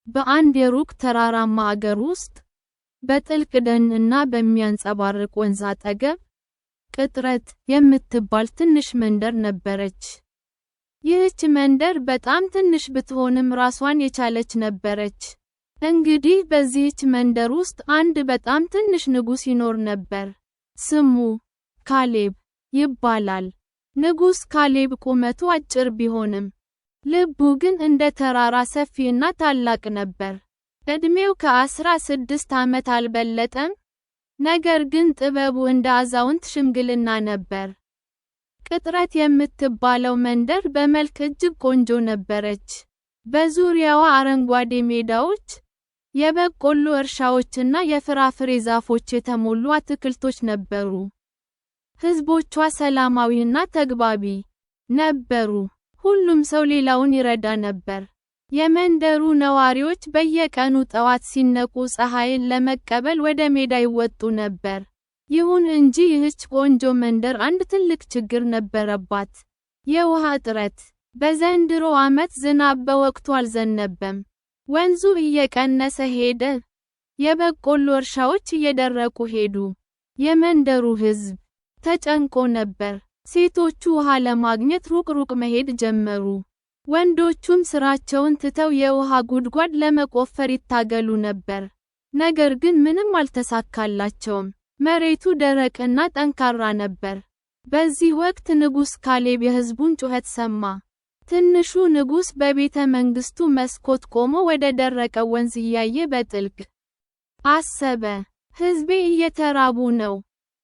በአንድ የሩቅ ተራራማ አገር ውስጥ፣ በጥልቅ ደን እና በሚያንጸባርቅ ወንዝ አጠገብ፣ ቅጥረት የምትባል ትንሽ መንደር ነበረች። ይህች መንደር በጣም ትንሽ ብትሆንም ራሷን የቻለች ነበረች። እንግዲህ በዚህች መንደር ውስጥ አንድ በጣም ትንሽ ንጉሥ ይኖር ነበር። ስሙ ካሌብ ይባላል። ንጉሥ ካሌብ ቁመቱ አጭር ቢሆንም፣ ልቡ ግን እንደ ተራራ ሰፊና ታላቅ ነበር። ዕድሜው ከ16 ዓመት አልበለጠም፣ ነገር ግን ጥበቡ እንደ አዛውንት ሽምግልና ነበር። ቅጥረት የምትባለው መንደር በመልክ እጅግ ቆንጆ ነበረች። በዙሪያዋ አረንጓዴ ሜዳዎች፣ የበቆሎ እርሻዎችና የፍራፍሬ ዛፎች የተሞሉ አትክልቶች ነበሩ። ሕዝቦቿ ሰላማዊና ተግባቢ ነበሩ። ሁሉም ሰው ሌላውን ይረዳ ነበር። የመንደሩ ነዋሪዎች በየቀኑ ጠዋት ሲነቁ ፀሐይን ለመቀበል ወደ ሜዳ ይወጡ ነበር። ይሁን እንጂ ይህች ቆንጆ መንደር አንድ ትልቅ ችግር ነበረባት። የውሃ እጥረት። በዘንድሮ ዓመት ዝናብ በወቅቱ አልዘነበም። ወንዙ እየቀነሰ ሄደ። የበቆሎ እርሻዎች እየደረቁ ሄዱ። የመንደሩ ሕዝብ ተጨንቆ ነበር። ሴቶቹ ውሃ ለማግኘት ሩቅ ሩቅ መሄድ ጀመሩ። ወንዶቹም ስራቸውን ትተው የውሃ ጉድጓድ ለመቆፈር ይታገሉ ነበር። ነገር ግን ምንም አልተሳካላቸውም። መሬቱ ደረቅና ጠንካራ ነበር። በዚህ ወቅት ንጉሥ ካሌብ የሕዝቡን ጩኸት ሰማ። ትንሹ ንጉሥ በቤተ መንግሥቱ መስኮት ቆሞ ወደ ደረቀው ወንዝ እያየ በጥልቅ አሰበ። ሕዝቤ እየተራቡ ነው።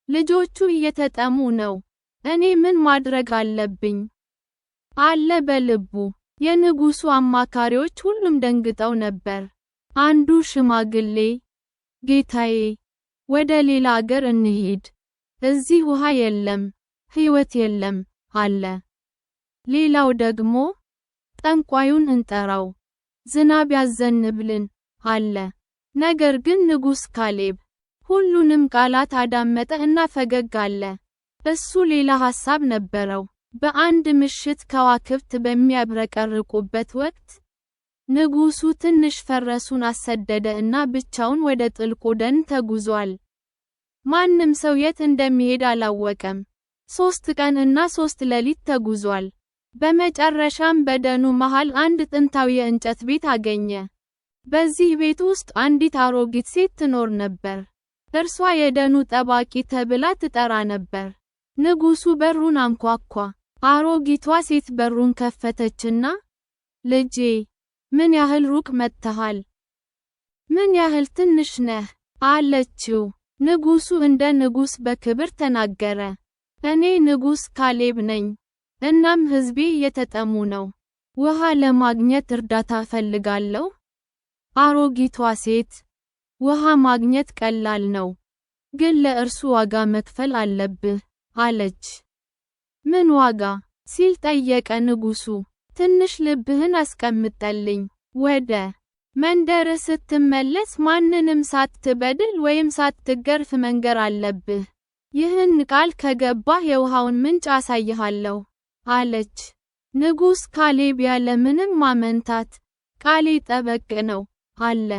ልጆቹ እየተጠሙ ነው። እኔ ምን ማድረግ አለብኝ? አለ በልቡ። የንጉሡ አማካሪዎች ሁሉም ደንግጠው ነበር። አንዱ ሽማግሌ፣ "ጌታዬ፣ ወደ ሌላ አገር እንሂድ። እዚህ ውሃ የለም፣ ሕይወት የለም" አለ። ሌላው ደግሞ፣ "ጠንቋዩን እንጠራው፣ ዝናብ ያዘንብልን" አለ። ነገር ግን ንጉሥ ካሌብ ሁሉንም ቃላት አዳመጠ እና ፈገግ አለ። እሱ ሌላ ሐሳብ ነበረው። በአንድ ምሽት ከዋክብት በሚያብረቀርቁበት ወቅት፣ ንጉሡ ትንሽ ፈረሱን አሰደደ እና ብቻውን ወደ ጥልቁ ደን ተጉዟል። ማንም ሰው የት እንደሚሄድ አላወቀም። 3 ቀን እና 3 ሌሊት ተጉዟል። በመጨረሻም በደኑ መሃል አንድ ጥንታዊ የእንጨት ቤት አገኘ። በዚህ ቤት ውስጥ አንዲት አሮጊት ሴት ትኖር ነበር። እርሷ የደኑ ጠባቂ ተብላ ትጠራ ነበር። ንጉሡ በሩን አንኳኳ። አሮጊቷ ሴት በሩን ከፈተችና፣ "ልጄ፣ ምን ያህል ሩቅ መጥተሃል? ምን ያህል ትንሽ ነህ?" አለችው። ንጉሡ እንደ ንጉሥ በክብር ተናገረ። "እኔ ንጉሥ ካሌብ ነኝ፣ እናም ሕዝቤ እየተጠሙ ነው። ውሃ ለማግኘት እርዳታ እፈልጋለሁ።" አሮጊቷ ሴት፣ "ውሃ ማግኘት ቀላል ነው፣ ግን ለእርሱ ዋጋ መክፈል አለብህ" አለች። "ምን ዋጋ?" ሲል ጠየቀ ንጉሡ። "ትንሽ ልብህን አስቀምጠልኝ። ወደ መንደርህ ስትመለስ ማንንም ሳትበድል ወይም ሳትገርፍ መንገር አለብህ። ይህን ቃል ከገባህ የውሃውን ምንጭ አሳይሃለሁ" አለች። ንጉሥ ካሌብ ያለ ምንም ማመንታት፣ "ቃሌ ጠበቅ ነው" አለ።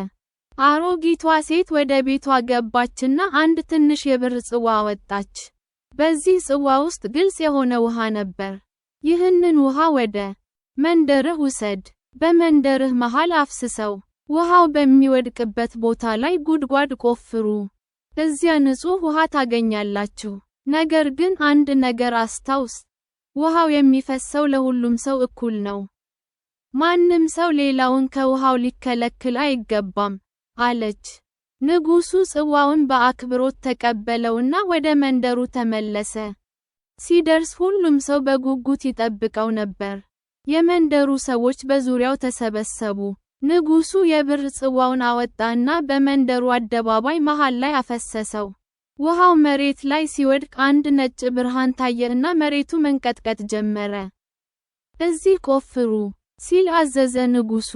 አሮጊቷ ሴት ወደ ቤቷ ገባችና አንድ ትንሽ የብር ጽዋ አወጣች። በዚህ ጽዋ ውስጥ ግልጽ የሆነ ውሃ ነበር። "ይህንን ውሃ ወደ መንደርህ ውሰድ። በመንደርህ መሃል አፍስሰው። ውሃው በሚወድቅበት ቦታ ላይ ጉድጓድ ቆፍሩ። እዚያ ንጹሕ ውሃ ታገኛላችሁ። ነገር ግን አንድ ነገር አስታውስ፤ ውሃው የሚፈሰው ለሁሉም ሰው እኩል ነው። ማንም ሰው ሌላውን ከውሃው ሊከለክል አይገባም" አለች። ንጉሡ ጽዋውን በአክብሮት ተቀበለውና ወደ መንደሩ ተመለሰ። ሲደርስ ሁሉም ሰው በጉጉት ይጠብቀው ነበር። የመንደሩ ሰዎች በዙሪያው ተሰበሰቡ። ንጉሡ የብር ጽዋውን አወጣና በመንደሩ አደባባይ መሃል ላይ አፈሰሰው። ውሃው መሬት ላይ ሲወድቅ አንድ ነጭ ብርሃን ታየ እና መሬቱ መንቀጥቀጥ ጀመረ። "እዚህ ቆፍሩ" ሲል አዘዘ ንጉሡ።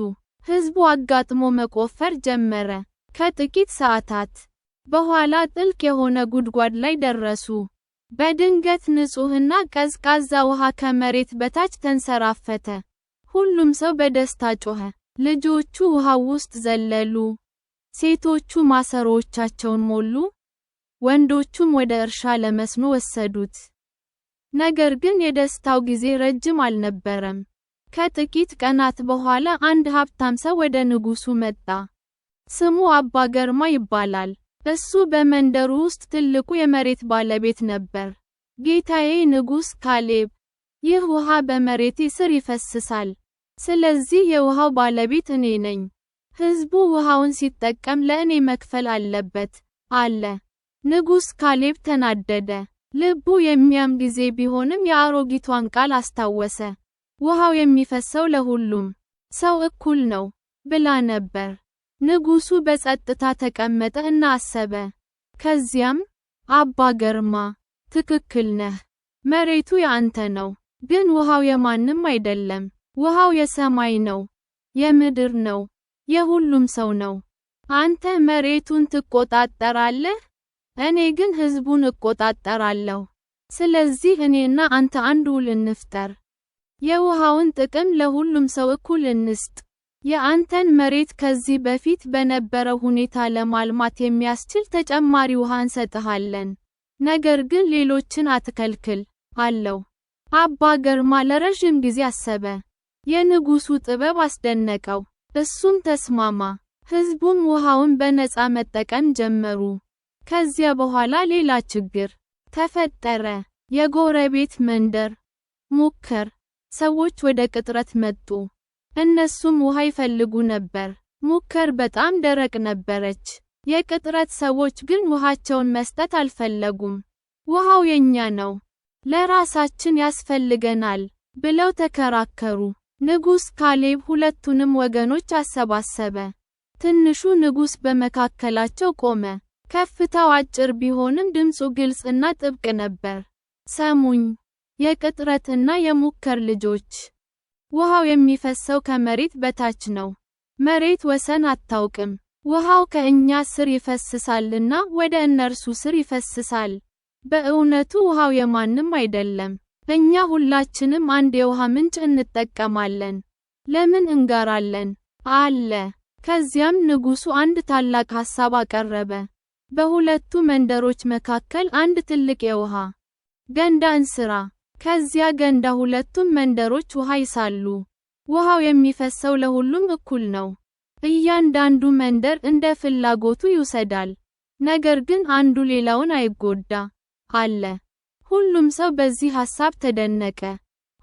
ሕዝቡ አጋጥሞ መቆፈር ጀመረ። ከጥቂት ሰዓታት በኋላ ጥልቅ የሆነ ጉድጓድ ላይ ደረሱ። በድንገት ንጹሕና ቀዝቃዛ ውሃ ከመሬት በታች ተንሰራፈተ። ሁሉም ሰው በደስታ ጮኸ። ልጆቹ ውሃው ውስጥ ዘለሉ፣ ሴቶቹ ማሰሮዎቻቸውን ሞሉ፣ ወንዶቹም ወደ እርሻ ለመስኖ ወሰዱት። ነገር ግን የደስታው ጊዜ ረጅም አልነበረም። ከጥቂት ቀናት በኋላ አንድ ሀብታም ሰው ወደ ንጉሱ መጣ። ስሙ አባ ገርማ ይባላል። እሱ በመንደሩ ውስጥ ትልቁ የመሬት ባለቤት ነበር። "ጌታዬ ንጉሥ ካሌብ፣ ይህ ውሃ በመሬቴ ስር ይፈስሳል። ስለዚህ የውሃው ባለቤት እኔ ነኝ። ሕዝቡ ውሃውን ሲጠቀም ለእኔ መክፈል አለበት" አለ። ንጉሥ ካሌብ ተናደደ። ልቡ የሚያም ጊዜ ቢሆንም የአሮጊቷን ቃል አስታወሰ። "ውሃው የሚፈሰው ለሁሉም ሰው እኩል ነው" ብላ ነበር። ንጉሱ በጸጥታ ተቀመጠ እና አሰበ። ከዚያም፣ "አባ ገርማ፣ ትክክል ነህ። መሬቱ የአንተ ነው፣ ግን ውሃው የማንም አይደለም። ውሃው የሰማይ ነው፣ የምድር ነው፣ የሁሉም ሰው ነው። አንተ መሬቱን ትቆጣጠራለህ፣ እኔ ግን ሕዝቡን እቆጣጠራለሁ። ስለዚህ እኔና አንተ አንድ ውል እንፍጠር። የውሃውን ጥቅም ለሁሉም ሰው እኩል እንስጥ። የአንተን መሬት ከዚህ በፊት በነበረው ሁኔታ ለማልማት የሚያስችል ተጨማሪ ውሃ እንሰጥሃለን። ነገር ግን ሌሎችን አትከልክል" አለው። አባ ገርማ ለረዥም ጊዜ አሰበ። የንጉሱ ጥበብ አስደነቀው። እሱም ተስማማ። ሕዝቡም ውሃውን በነፃ መጠቀም ጀመሩ። ከዚያ በኋላ ሌላ ችግር ተፈጠረ። የጎረቤት መንደር ሙከር ሰዎች ወደ ቅጥረት መጡ። እነሱም ውሃ ይፈልጉ ነበር። ሙከር በጣም ደረቅ ነበረች። የቅጥረት ሰዎች ግን ውሃቸውን መስጠት አልፈለጉም። "ውሃው የኛ ነው፣ ለራሳችን ያስፈልገናል" ብለው ተከራከሩ። ንጉሥ ካሌብ ሁለቱንም ወገኖች አሰባሰበ። ትንሹ ንጉሥ በመካከላቸው ቆመ። ከፍታው አጭር ቢሆንም ድምፁ ግልጽ እና ጥብቅ ነበር። "ሰሙኝ፣ የቅጥረትና የሙከር ልጆች። ውሃው የሚፈሰው ከመሬት በታች ነው። መሬት ወሰን አታውቅም። ውሃው ከእኛ ስር ይፈስሳልና ወደ እነርሱ ስር ይፈስሳል። በእውነቱ ውሃው የማንም አይደለም። እኛ ሁላችንም አንድ የውሃ ምንጭ እንጠቀማለን። ለምን እንጋራለን?" አለ። ከዚያም ንጉሱ አንድ ታላቅ ሐሳብ አቀረበ። "በሁለቱ መንደሮች መካከል አንድ ትልቅ የውሃ ገንዳ እንስራ። ከዚያ ገንዳ ሁለቱም መንደሮች ውሃ ይሳሉ። ውሃው የሚፈሰው ለሁሉም እኩል ነው። እያንዳንዱ መንደር እንደ ፍላጎቱ ይውሰዳል። ነገር ግን አንዱ ሌላውን አይጎዳ" አለ። ሁሉም ሰው በዚህ ሐሳብ ተደነቀ።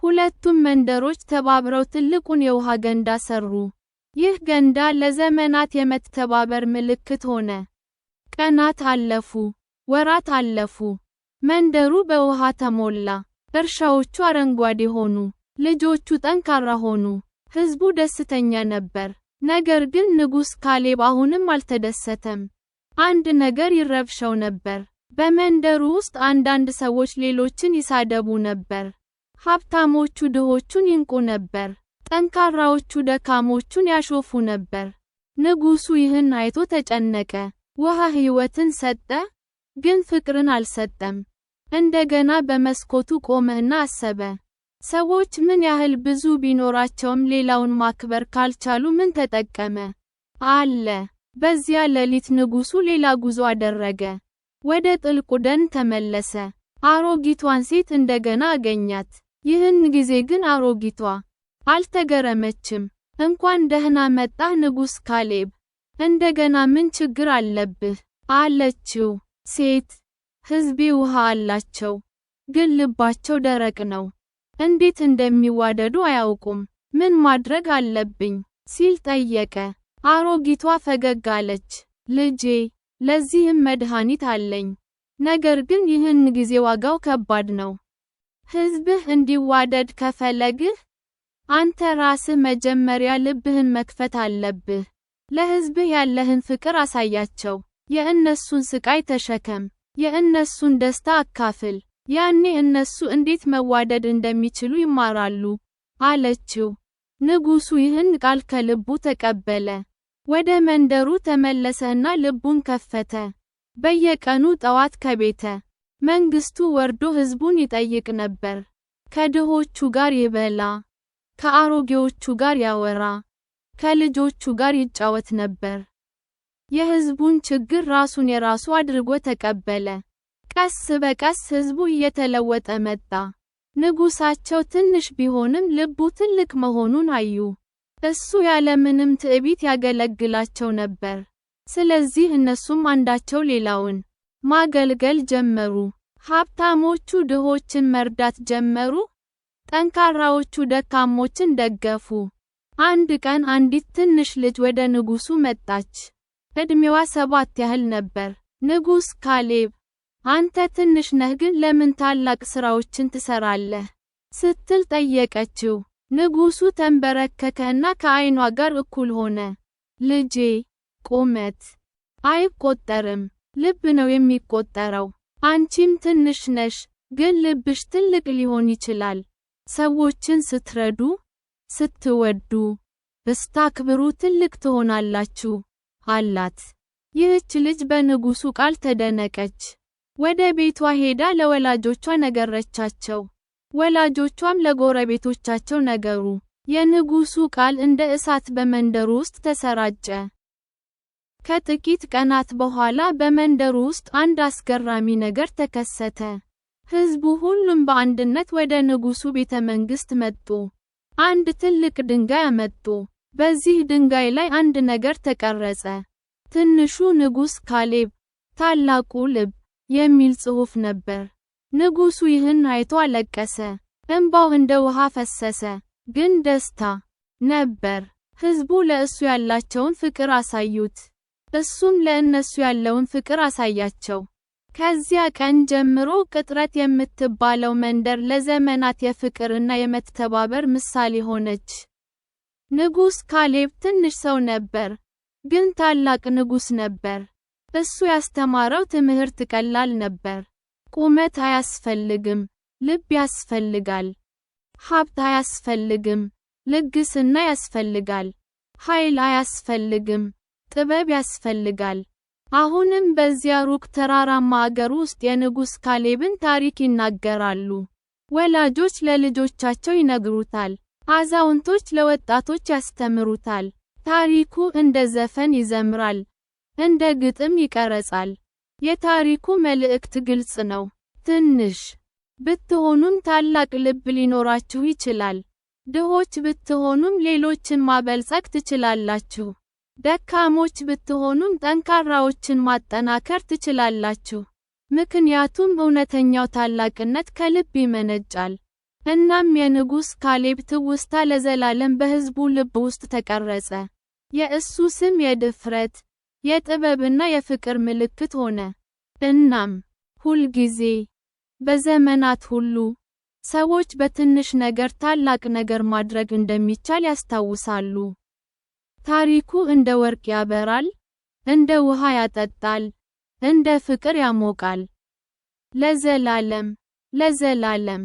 ሁለቱም መንደሮች ተባብረው ትልቁን የውሃ ገንዳ ሰሩ። ይህ ገንዳ ለዘመናት የመተባበር ምልክት ሆነ። ቀናት አለፉ፣ ወራት አለፉ። መንደሩ በውሃ ተሞላ። እርሻዎቹ አረንጓዴ ሆኑ። ልጆቹ ጠንካራ ሆኑ። ሕዝቡ ደስተኛ ነበር። ነገር ግን ንጉሥ ካሌብ አሁንም አልተደሰተም። አንድ ነገር ይረብሸው ነበር። በመንደሩ ውስጥ አንዳንድ ሰዎች ሌሎችን ይሳደቡ ነበር። ሀብታሞቹ ድሆቹን ይንቁ ነበር። ጠንካራዎቹ ደካሞቹን ያሾፉ ነበር። ንጉሱ ይህን አይቶ ተጨነቀ። ውሃ ሕይወትን ሰጠ፣ ግን ፍቅርን አልሰጠም። እንደገና በመስኮቱ ቆመና አሰበ። ሰዎች ምን ያህል ብዙ ቢኖራቸውም ሌላውን ማክበር ካልቻሉ ምን ተጠቀመ? አለ። በዚያ ሌሊት ንጉሱ ሌላ ጉዞ አደረገ። ወደ ጥልቁ ደን ተመለሰ። አሮጊቷን ሴት እንደገና አገኛት። ይህን ጊዜ ግን አሮጊቷ አልተገረመችም። "እንኳን ደህና መጣህ ንጉሥ ካሌብ። እንደገና ምን ችግር አለብህ?" አለችው። ሴት፣ "ሕዝቤ ውሃ አላቸው፣ ግን ልባቸው ደረቅ ነው። እንዴት እንደሚዋደዱ አያውቁም። ምን ማድረግ አለብኝ?" ሲል ጠየቀ። አሮጊቷ ፈገግ አለች። "ልጄ፣ ለዚህም መድኃኒት አለኝ። ነገር ግን ይህን ጊዜ ዋጋው ከባድ ነው። ሕዝብህ እንዲዋደድ ከፈለግህ፣ አንተ ራስህ መጀመሪያ ልብህን መክፈት አለብህ። ለሕዝብህ ያለህን ፍቅር አሳያቸው። የእነሱን ስቃይ ተሸከም፣ የእነሱን ደስታ አካፍል። ያኔ እነሱ እንዴት መዋደድ እንደሚችሉ ይማራሉ" አለችው። ንጉሱ ይህን ቃል ከልቡ ተቀበለ። ወደ መንደሩ ተመለሰና ልቡን ከፈተ። በየቀኑ ጠዋት ከቤተ መንግስቱ ወርዶ ሕዝቡን ይጠይቅ ነበር። ከድሆቹ ጋር ይበላ፣ ከአሮጌዎቹ ጋር ያወራ፣ ከልጆቹ ጋር ይጫወት ነበር። የሕዝቡን ችግር ራሱን የራሱ አድርጎ ተቀበለ። ቀስ በቀስ ሕዝቡ እየተለወጠ መጣ። ንጉሳቸው ትንሽ ቢሆንም ልቡ ትልቅ መሆኑን አዩ። እሱ ያለምንም ትዕቢት ያገለግላቸው ነበር። ስለዚህ እነሱም አንዳቸው ሌላውን ማገልገል ጀመሩ። ሀብታሞቹ ድሆችን መርዳት ጀመሩ፣ ጠንካራዎቹ ደካሞችን ደገፉ። አንድ ቀን አንዲት ትንሽ ልጅ ወደ ንጉሱ መጣች። ዕድሜዋ 7 ያህል ነበር። "ንጉሥ ካሌብ፣ አንተ ትንሽ ነህ ግን ለምን ታላቅ ሥራዎችን ትሠራለህ?" ስትል ጠየቀችው። ንጉሱ ተንበረከከና ከዓይኗ ጋር እኩል ሆነ። "ልጄ፣ ቁመት አይቆጠርም፣ ልብ ነው የሚቆጠረው። አንቺም ትንሽ ነሽ፣ ግን ልብሽ ትልቅ ሊሆን ይችላል። ሰዎችን ስትረዱ፣ ስትወዱ፣ ስታክብሩ ትልቅ ትሆናላችሁ" አላት። ይህች ልጅ በንጉሱ ቃል ተደነቀች። ወደ ቤቷ ሄዳ ለወላጆቿ ነገረቻቸው። ወላጆቿም ለጎረቤቶቻቸው ነገሩ። የንጉሱ ቃል እንደ እሳት በመንደሩ ውስጥ ተሰራጨ። ከጥቂት ቀናት በኋላ በመንደሩ ውስጥ አንድ አስገራሚ ነገር ተከሰተ። ሕዝቡ ሁሉም በአንድነት ወደ ንጉሱ ቤተ መንግሥት መጡ። አንድ ትልቅ ድንጋይ አመጡ። በዚህ ድንጋይ ላይ አንድ ነገር ተቀረጸ። "ትንሹ ንጉሥ ካሌብ፣ ታላቁ ልብ" የሚል ጽሑፍ ነበር። ንጉሱ ይህን አይቶ አለቀሰ። እንባው እንደ ውሃ ፈሰሰ፣ ግን ደስታ ነበር። ሕዝቡ ለእሱ ያላቸውን ፍቅር አሳዩት። እሱም ለእነሱ ያለውን ፍቅር አሳያቸው። ከዚያ ቀን ጀምሮ ቅጥረት የምትባለው መንደር ለዘመናት የፍቅርና የመተባበር ምሳሌ ሆነች። ንጉሥ ካሌብ ትንሽ ሰው ነበር፣ ግን ታላቅ ንጉሥ ነበር። እሱ ያስተማረው ትምህርት ቀላል ነበር። ቁመት አያስፈልግም፣ ልብ ያስፈልጋል። ሀብት አያስፈልግም፣ ልግስና ያስፈልጋል። ኃይል አያስፈልግም፣ ጥበብ ያስፈልጋል። አሁንም በዚያ ሩቅ ተራራማ አገር ውስጥ የንጉሥ ካሌብን ታሪክ ይናገራሉ። ወላጆች ለልጆቻቸው ይነግሩታል። አዛውንቶች ለወጣቶች ያስተምሩታል። ታሪኩ እንደ ዘፈን ይዘምራል፣ እንደ ግጥም ይቀረጻል። የታሪኩ መልእክት ግልጽ ነው። ትንሽ ብትሆኑም ታላቅ ልብ ሊኖራችሁ ይችላል። ድሆች ብትሆኑም ሌሎችን ማበልጸግ ትችላላችሁ። ደካሞች ብትሆኑም ጠንካራዎችን ማጠናከር ትችላላችሁ። ምክንያቱም እውነተኛው ታላቅነት ከልብ ይመነጫል። እናም የንጉሥ ካሌብ ትውስታ ለዘላለም በሕዝቡ ልብ ውስጥ ተቀረጸ። የእሱ ስም የድፍረት፣ የጥበብና የፍቅር ምልክት ሆነ። እናም ሁልጊዜ፣ በዘመናት ሁሉ፣ ሰዎች በትንሽ ነገር ታላቅ ነገር ማድረግ እንደሚቻል ያስታውሳሉ። ታሪኩ እንደ ወርቅ ያበራል፣ እንደ ውሃ ያጠጣል፣ እንደ ፍቅር ያሞቃል። ለዘላለም፣ ለዘላለም።